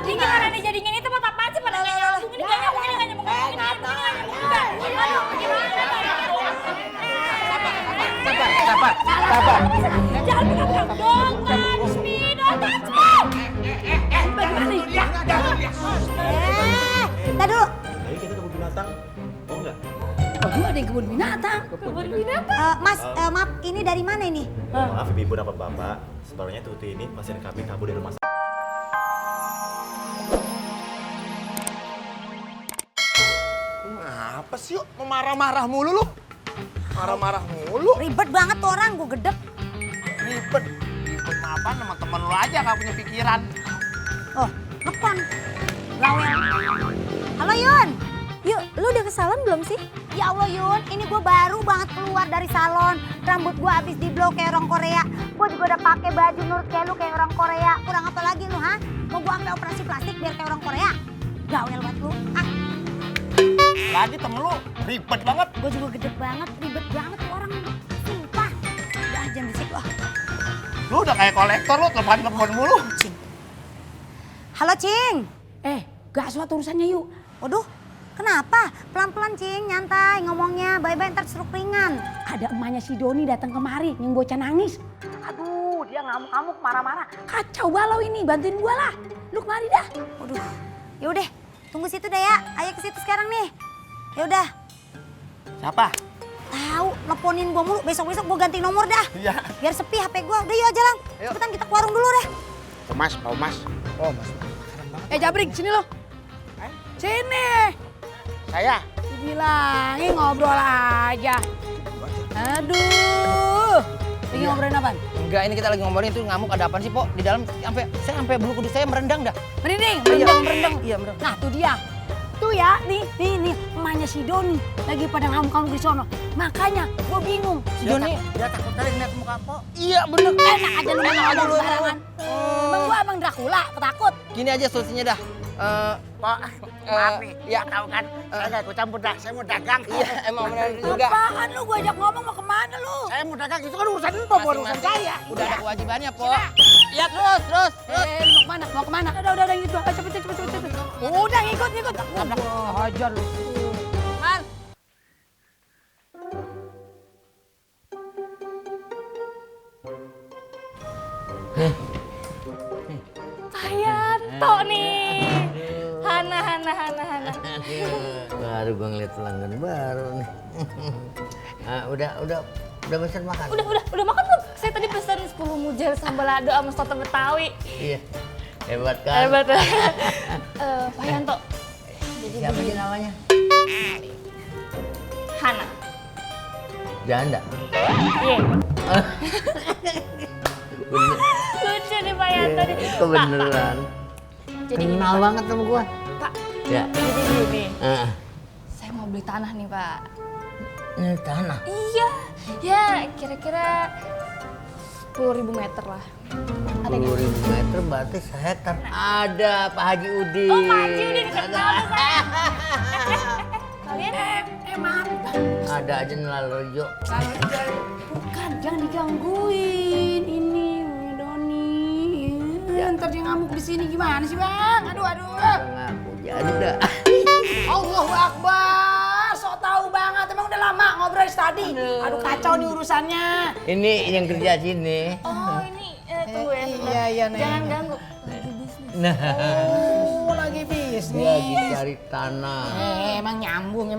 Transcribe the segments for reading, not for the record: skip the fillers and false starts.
Ini gimana nih jadinya ini tempat apaan sih pada nggak nyambung? Ini nggak nyambung, ini nggak nyambung. Sabar. Jangan bilang dong, touch me, don't touch me. Bagaimana nih? Tar dulu. Ayo kita ke kebun binatang. Mau nggak? Oh, gua ada yang kebun binatang. Kebun binatang. Mas, maaf, ini dari mana ini? Maaf ibu dapat bapak. Sebenarnya Tuti ini pasien kami kabur dari rumah sakit. Apa sih yuk? Marah-marah mulu lu? Marah-marah mulu? Ribet banget tuh orang, gue gedek. Ribet. Ribet apa sama temen lu aja gak punya pikiran. Oh, nelfon. Lawel. Halo Yun. Yuk, lu udah ke salon belum sih? Ya Allah Yun, ini gue baru banget keluar dari salon. Rambut gue habis di blow kayak orang Korea. Gue juga udah pakai baju nurut kayak lu kayak orang Korea. Kurang apa lagi lu, ha? Mau gue sampai operasi plastik biar kayak orang Korea? Gawel banget lu. Ah, Lagi temen lu ribet banget. gue juga gede banget, ribet banget tuh orang. Sumpah. Udah jangan bisik lu. Lu udah kayak kolektor lu, telepon mulu. Halo Cing. Gak suatu urusannya yuk. Waduh, kenapa? Pelan-pelan Cing, nyantai ngomongnya. Bye-bye ntar seruk ringan. Ada emaknya si Doni datang kemari yang bocah nangis. Aduh, dia ngamuk-ngamuk marah-marah. Kacau balau ini, bantuin gua lah. Lu kemari dah. Waduh, yaudah tunggu situ dah ya. Ayo ke situ sekarang nih. Yaudah. Siapa? Tahu, teleponin gua mulu. Besok-besok gua ganti nomor dah. Iya. Biar sepi HP gua. Udah yuk jalan. Ayo. Cepetan kita ke warung dulu deh. Pak Mas. Oh Mas. Jabrik, sini lo. Sini. Saya. Dibilangin ngobrol aja. Aduh. Lagi ngobrolin apaan? Enggak, ini kita lagi ngomongin itu ngamuk ada apaan sih, Po? Di dalam sampai bulu kudus saya merendang dah. Merinding. Iya, merendang. Nah, tuh dia. Tuh ya, nih, emaknya si Doni lagi pada ngamuk-ngamuk di sono. Makanya gue bingung. Si Doni Dia takut kali ngeliat muka Po. Iya, bener. enak aja lu ngomong sembarangan. Emang gua abang Dracula, ketakut. Gini aja solusinya dah. Pak, maaf nih. Ya. Tahu kan, saya gak ikut campur dah. Saya mau dagang. Iya, emang bener juga. Apaan lu? Gua ajak ngomong mau kemana lu? Saya mau dagang, itu kan urusan Po, bukan urusan saya. Udah ada kewajibannya, Po. Iya, terus. Lu mau kemana? Mau kemana? Udah gitu. Cepet. Udah ngikut. Gua hajar lu. Man. Pak Yanto nih. Hana. Baru gue ngeliat pelanggan baru nih. Udah pesan makan? Udah makan belum? Saya tadi pesan 10 mujel sambal lado sama soto Betawi. Iya, hebat kan? Hebat. Pak Yanto. Jadi Siapa sih namanya? Hana. Janda. Iya. Bener. Lucu nih Pak Yanto nih. Itu beneran. Jadi Kenal gini, banget sama gua. Pak. Ya. Jadi gini. Ah, Saya mau beli tanah nih Pak. ini tanah. Iya. Ya kira-kira 10.000 meter lah. Ada nggak? 10.000 meter berarti sehektar. Ada Pak Haji Udin. Oh Pak Haji udah kenal sama saya. Kalian Ada aja Nelarejo. Bukan, jangan digangguin. Ini Doni. Ntar dia ngamuk di sini gimana sih, Bang? Aduh. Ngaku jadi dah. Allahu Akbar. Sok tahu banget. Emang udah lama ngobrol tadi. Aduh kacau nih urusannya. Ini yang kerja sini. Oh ini tunggu ya. Iya, Nek. Jangan ganggu. Lagi bisnis. Nah, Oh, lagi bisnis. lagi cari tanah. Emang nyambung.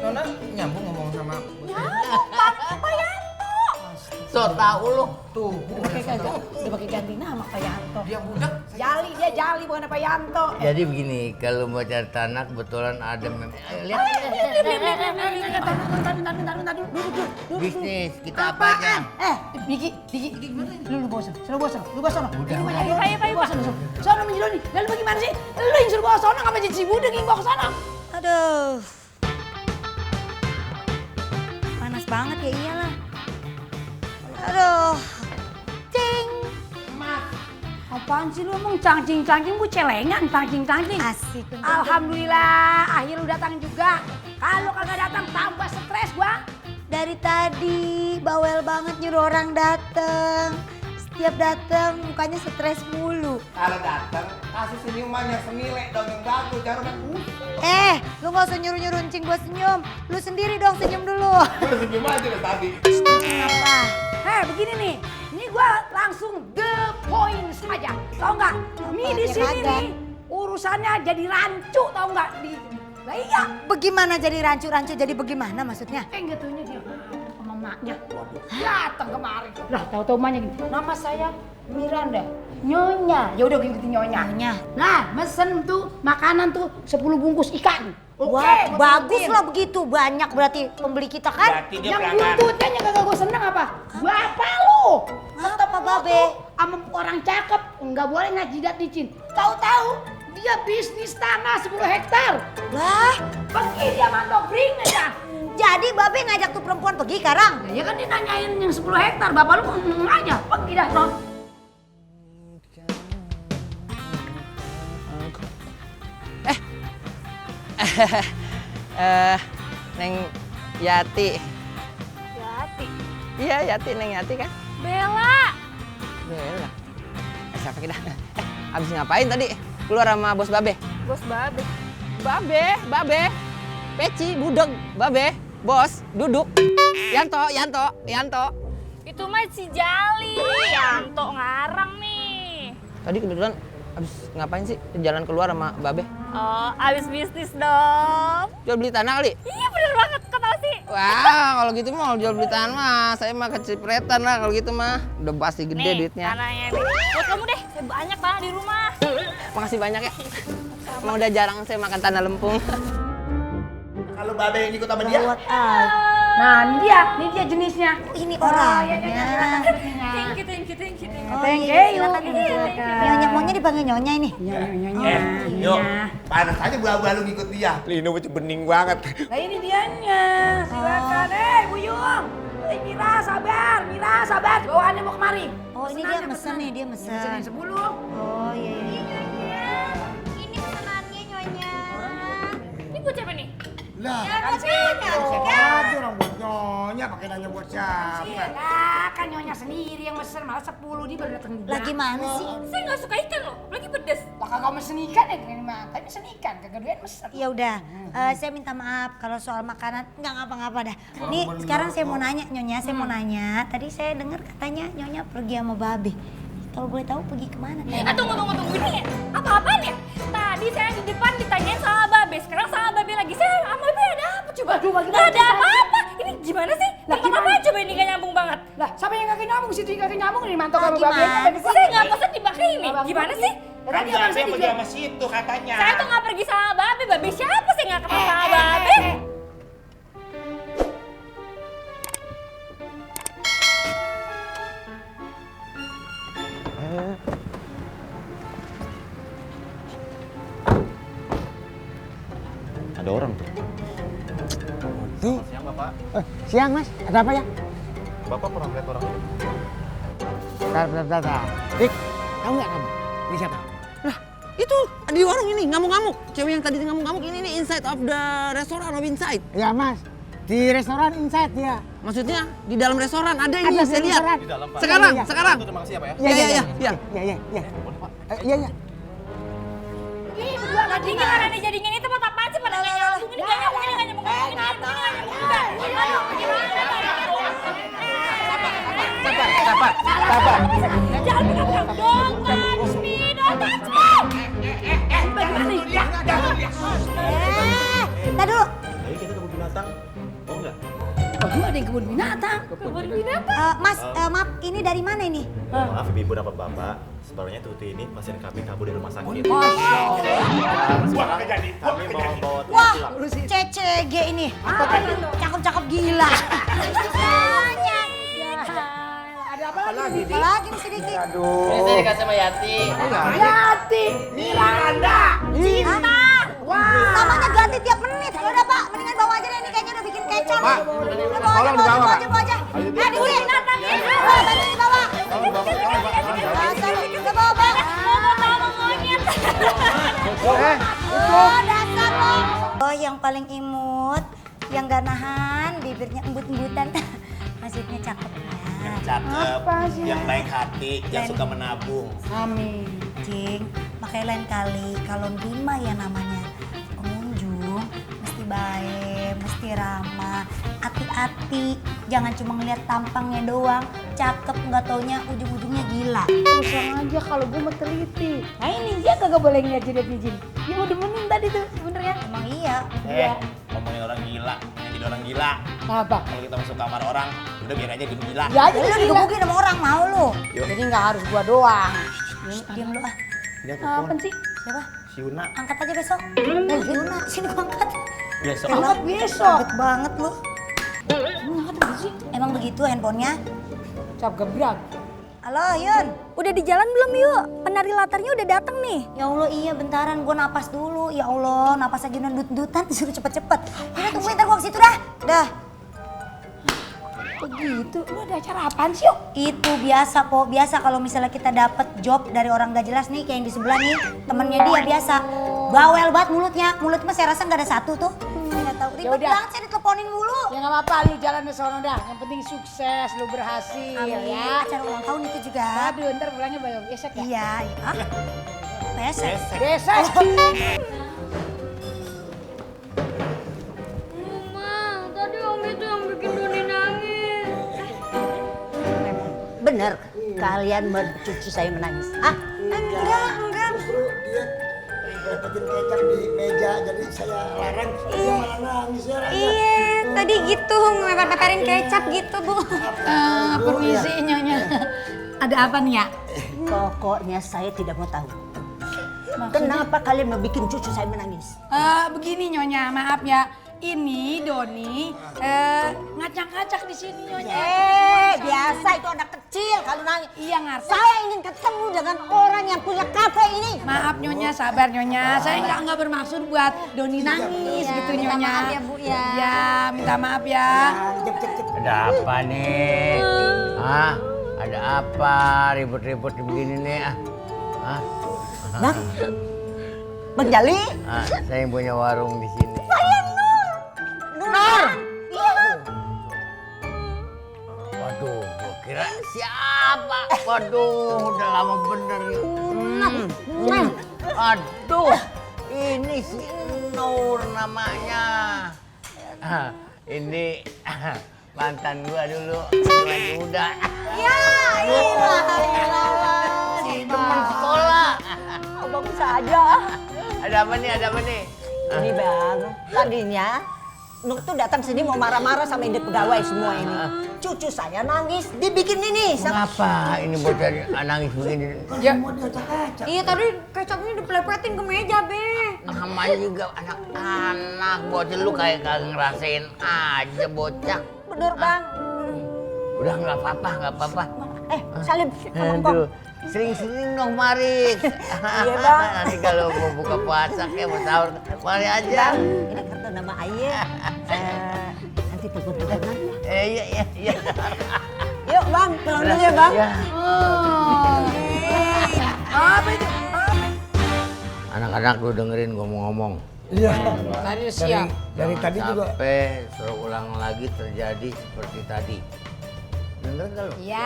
Nona nyambung ngomong sama So tau lu. tuh. Udah pakai ganti nama Pak Yanto. Dia budak. Dia Jali bukan Pak Yanto. Jadi begini, kalau mau cari tanah kebetulan ada Ayo lihat. Bisnis kita apa aja? Bigi, lu bawa sana, lu bawa sana. Ayo, Bawa sana. Sono menjeloni. Lalu bagaimana sih? Lu yang suruh bawa sana, ngapa jadi si budek yang bawa ke sana? Aduh. Panas banget ya iyalah. Aduh. Cing. Apaan sih lu emang cangcing bu celengan cangcing. Asik. Alhamdulillah, akhir lu datang juga. Kalau kagak datang tambah stres gua. Dari tadi bawel banget nyuruh orang dateng. Tiap datang mukanya stres mulu. Kalau datang kasih senyuman yang senilai dong yang bagus, jangan main Lu gak usah nyuruh-nyuruh encing gua senyum. Lu sendiri dong senyum dulu. Gue senyum aja dari tadi. Apa? Begini nih. Ini gua langsung the point saja. Tahu nggak? Ini di Oke, sini kagak. nih urusannya jadi rancu, tahu nggak? Lah iya. Bagaimana jadi rancu-rancu jadi bagaimana maksudnya? Nggak taunya dia sama maknya. Datang kemari. Lah tahu-tahu maknya gini. Nama saya Miranda. Nyonya. Ya udah ikutin nyonya. Nyonya. Nah, mesen tuh makanan tuh 10 bungkus ikan. Wah, Oke, bagus masukin. lah begitu. Banyak berarti pembeli kita kan? Berarti dia Yang pelanggan. buntutnya yang kagak gue seneng apa? Bapak lu. Apa Babe? Sama orang cakep nggak boleh ngajidat licin. Tahu-tahu dia bisnis tanah 10 hektar. Lah, Pergi dia mantok bring aja. jadi Babe ngajak tuh perempuan pergi Karang? Ya kan dia nanyain yang 10 hektar. Bapak lu aja. Pergi dah, Ron. Neng Yati. Yati. Iya, Yati, Neng Yati kan? Bella. Bella. Siapa kita? Abis ngapain tadi? Keluar sama bos Babe? Bos Babe. Babe. Peci, budeg, Babe. Bos, duduk. Yanto. Itu mah si Jali. Yanto ngarang nih. Tadi kebetulan abis ngapain sih? Jalan keluar sama Babe? Oh, abis bisnis dong. Jual beli tanah kali? Iya bener banget, kok tau sih? Wah, kalau gitu mah jual beli tanah mah. Saya mah kecipretan lah kalau gitu mah. Udah pasti gede Nih, duitnya. tanahnya nih. Buat kamu deh, saya banyak tanah di rumah. Makasih banyak ya. Emang udah jarang saya makan tanah lempung. Kalau Babe yang ikut sama dia, Buat ah. Nah, ini dia jenisnya. Ini Oh, orangnya. Thank you. Oh, Thank iya, you. silakan silakan. Nyonya maunya dipanggil nyonya ini. yuk, panas aja buah-buah lu ngikut dia. Lino bocah bening banget. Nah ini dianya, silakan. Bu Yung, Mira sabar. Bawaannya mau kemari. Oh, ini dia mesen nih, dia mesen. Pesenin 10. Oh, iya. Ini pesanannya Nyonya. Ini buat siapa nih? Lah, Nyonya. orang buat nyonya pakai nanya buat siapa? Lah, kan nyonya sendiri yang mesen, malah 10 dia baru datang juga. Lagi mana sih? Saya nggak suka ikan loh, lagi pedes. Lah kagak mesen ikan ya, gini mah. Tapi mesen ikan, kagak doyan mesen. Ya udah, saya minta maaf kalau soal makanan nggak ngapa-ngapa dah. Nih sekarang saya mau nanya Nyonya, saya mau nanya. Tadi saya dengar katanya Nyonya pergi sama Babe. Kalau boleh tahu pergi kemana? Tunggu. Ini apa-apaan ya? Tadi saya di depan ditanyain sama Babe, sekarang sama Babe lagi. Saya sama Babe ada apa coba? Nggak ada apa-apa. Ini gimana sih? Tempat apa coba ini nggak nyambung banget? Lah, siapa yang kagak nyambung? Situ yang kagak nyambung nih, mantap sama Gimana babenya. sih? Saya nggak pesan dipakai ini. Gimana sih? Tadi abang saya pergi sama situ katanya. Saya tuh nggak pergi sama Babe. Babe siapa sih nggak ketemu sama Babe? Ada orang tuh. Tuh. Siang Bapak. Siang Mas, ada apa ya? Bapak pernah lihat orang ini? Bentar. Dik, tahu nggak kamu? Ini siapa? Lah, itu di warung ini ngamuk-ngamuk. Cewek yang tadi ngamuk-ngamuk ini nih inside of the restaurant of inside. Ya Mas, di restoran Inside dia. Maksudnya di dalam restoran ada ini Ada saya di lihat. restoran. Di dalam Pak. Sekarang. Terima kasih ya Pak ya. Iya. Iya. Ini berdua nggak dingin karena dia jadinya ini tempat apaan sih? Padahal nggak nyambung ini nggak nyambung ini nggak nyambung ini nggak nyambung udah. Sabar. Jangan pegang dong, touch me, don't touch me. Tar dulu. Ayo kita ke kebun binatang. Oh enggak? Oh, gua ada yang kebun binatang. Kebun binatang. Mas, maaf ini dari mana ini? Maaf ibu dan bapak. Sebenarnya Tuti ini pasien kami kabur dari rumah sakit. Kami mau bawa Tuti Wah, pulang. CCG ini. Cakep-cakep gila. Ada apa lagi? Apa lagi nih sedikit? Ini saya dikasih sama Yati. Yati, Miranda, Cinta. Wah, namanya ganti tiap menit. Ya udah Pak, mendingan bawa aja deh ini kayaknya udah bikin kecap. Pak, Udah bawa aja, bawa aja. Diri, bantuin dibawa. Udah bawa, Bang. Oh, dasar lo. Oh, yang paling imut, yang gak nahan, bibirnya embut-embutan. Maksudnya cakep ya. yang cakep, yang baik hati, yang suka menabung. Amin. Cing, makanya lain kali kalau nerima ya namanya pengunjung mesti baik, mesti ramah, hati-hati, jangan cuma ngeliat tampangnya doang, cakep nggak taunya ujung-ujungnya gila. Usah aja kalau gue mau teliti. Nah ini dia kagak boleh ngeliat jidat izin. Dia mau demenin tadi tuh sebenernya. Emang iya. Ngomongin orang gila, yang jadi orang gila. Apa? Kalau kita masuk kamar orang, udah biar aja dia gila. Ya aja Lu lu digebukin sama orang mau lu. Jadi nggak harus gua doang. Diam lu ah. Dia Apa telepon, sih? Siapa? si Una. Angkat aja besok. Yuna, sini gua angkat. Besok. Angkat besok. Ribet banget lu. Emang angkat apa sih? Emang begitu handphonenya? Cap gebrak. Halo Yun. Udah di jalan belum yuk? Penari latarnya udah dateng nih. Ya Allah iya bentaran gue napas dulu. Ya Allah napas aja nundut-nundutan disuruh cepet-cepet. Yaudah tungguin ntar gue ke situ dah. Dah. Begitu. Lu ada acara apaan sih yuk? Itu biasa po. Biasa kalau misalnya kita dapet job dari orang gak jelas nih. Kayak yang di sebelah nih. Temennya dia biasa. Bawel banget mulutnya. Mulut mah saya rasa gak ada satu tuh. Saya gak tahu. Ribet Yaudah. banget saya diteleponin mulu. Ya nggak apa-apa, lu jalan ke sono dah. Yang penting sukses, lu berhasil Amin. ya. Acara ulang tahun itu juga. Aduh, ntar pulangnya besok ya. Iya. Hah? Pesek. Besok. Ma, tadi Om itu yang bikin Doni nangis. Bener kalian mencuci saya menangis. Ah? Enggak. Justru dia dapetin kecap di meja jadi saya larang dia malah nangis ya Raja. Iya, tadi gitu meper-peperin kecap gitu, Bu. Permisi nyonya. Ada apa nih ya? Pokoknya saya tidak mau tahu. Kenapa kalian mau bikin cucu saya menangis? Begini nyonya, maaf ya. Ini Doni ngacak-ngacak di sini nyonya. Biasa itu anak kecil kalau nangis. Iya ngerti. Saya ingin ketemu dengan orang yang punya kafe ini. Maaf nyonya, sabar nyonya. Saya nggak bermaksud buat Doni nangis gitu minta nyonya. maaf ya, Bu, ya. Ya, minta maaf ya. Ada apa nih? Hah? Ada apa ribut-ribut begini nih? Hah? Bang, Bang Jali. Saya yang punya warung di sini. Nur. Iya. Waduh, gua kira siapa? Waduh, udah lama bener nih. Aduh, ini si Nur namanya. Ini mantan gua dulu, masih muda. Ya, ilah. Si teman sekolah. Bagus saja. Ada apa nih? Ada apa nih? Ini Bang, tadinya Nur tuh datang sini mau marah-marah sama ide pegawai semua ini. Cucu saya nangis, dibikin ini. Kenapa ini bocah nangis begini? Ya. Iya tadi kecapnya dipelepetin ke meja, Be. Namanya juga anak-anak, bocah lu kayak kagak ngerasain aja bocah. Bener, Bang. Udah nggak apa-apa. Salim sama Engkong. Aduh, sering-sering dong mari. Iya, Bang. Nanti kalau mau buka puasa kayak mau sahur, mari aja. Ini kartu nama ayah. Nanti telepon-teleponan. Iya. Yuk, Bang, pulang dulu ya, Bang. Ya. Apa itu? Anak-anak lu dengerin gua mau ngomong. Iya. Tadi siap. Dari tadi juga. Sampai suruh ulang lagi terjadi seperti tadi. Denger nggak lu? Iya.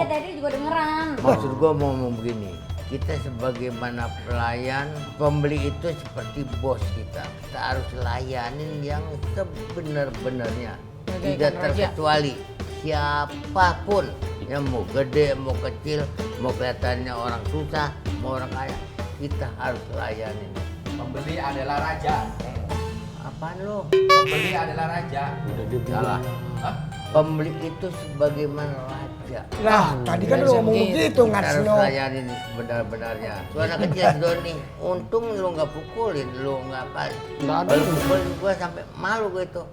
Kita tadi juga dengeran. Maksud gua mau ngomong begini. Kita sebagaimana pelayan, pembeli itu seperti bos kita. Kita harus layanin yang sebenar-benarnya. Tidak terkecuali siapapun. Yang mau gede, mau kecil, mau kelihatannya orang susah, mau orang kaya. Kita harus layanin. Pembeli adalah raja. Apaan lo? Pembeli adalah raja. Salah. Pembeli itu sebagaimana raja. Nah, tadi kan lu ngomong begitu, Kita harus Ngarsno. layanin sebenar-benarnya. Lu anak kecil si Doni, untung lu nggak pukulin, lu nggak apa. Kalau pukulin gua sampai malu gua itu.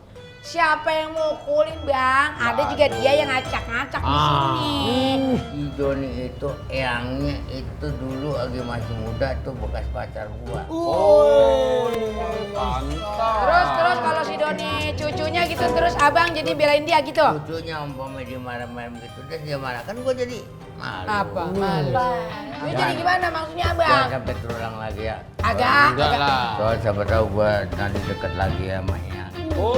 Siapa yang mukulin Bang? Ada juga dia yang ngacak-ngacak di sini. Si Doni itu eyangnya itu dulu lagi masih muda tuh bekas pacar gua. Terus kalau si Doni cucunya gitu terus abang jadi belain dia gitu. Cucunya umpamanya dia marah-marah begitu dan dia marah kan gua jadi malu. Apa? Malu. Lu jadi gimana maksudnya Jangan abang? sampai terulang lagi ya. Agak. Soalnya siapa tahu gua nanti deket lagi sama Eyang. Oh.